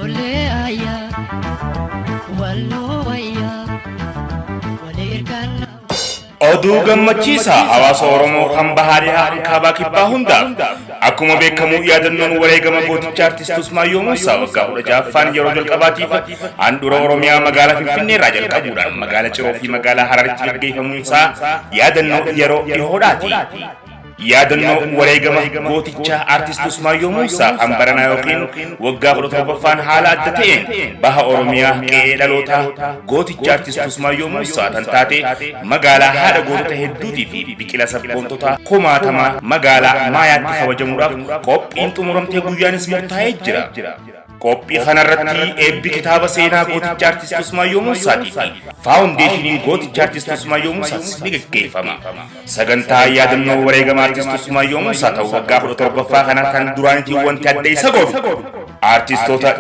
Ijoollee ayyaa walloo wayyaa walii hirkannaa. Oduu gammachiisaa hawaasa Oromoo kan bahaa dhihaa kaabaa kibbaa hundaaf. Akkuma beekamu, yaadannoon wareegama gooticha Artist Usmaayyoo Muusaa waggaa 16ffaan yeroo jalqabaatiif handhuura Oromiyaa magaalaa Finfinnee irraa jalqabuudhaan magaalaa Ciroo fi magaalaa Hararitti gaggeeffamuun isaa yaadannoo yeroo dhihoodhaati. Yaadannoo wareegama gooticha Artist Usmaayyoo Muusaa kan baranaa yookiin waggaa 17ffaan haala adda ta'een baha Oromiyaa, qe'ee dhalootaa gooticha Artist Usmaayyoo Muusaa tan taate, magaalaa haadha gootota hedduutii fi biqila sabboontota kumaatamaa, magaalaa Maayaatti kabajamuudhaaf qophiin xumuramtee guyyaanis murtaa'ee jira. Qophii kanarratti eebbi kitaaba seenaa gooticha Artist Usmaayyoo Muusaatii fi faawundeeshiniin gooticha Artist Usmaayyoo Muusaas ni gaggeeffama. Sagantaa yaadannoo wareegama Artist Usmaayyoo Muusaa ta'u waggaa 17ffaa kana kan duraanitiin wanti adda isa godhu artistoota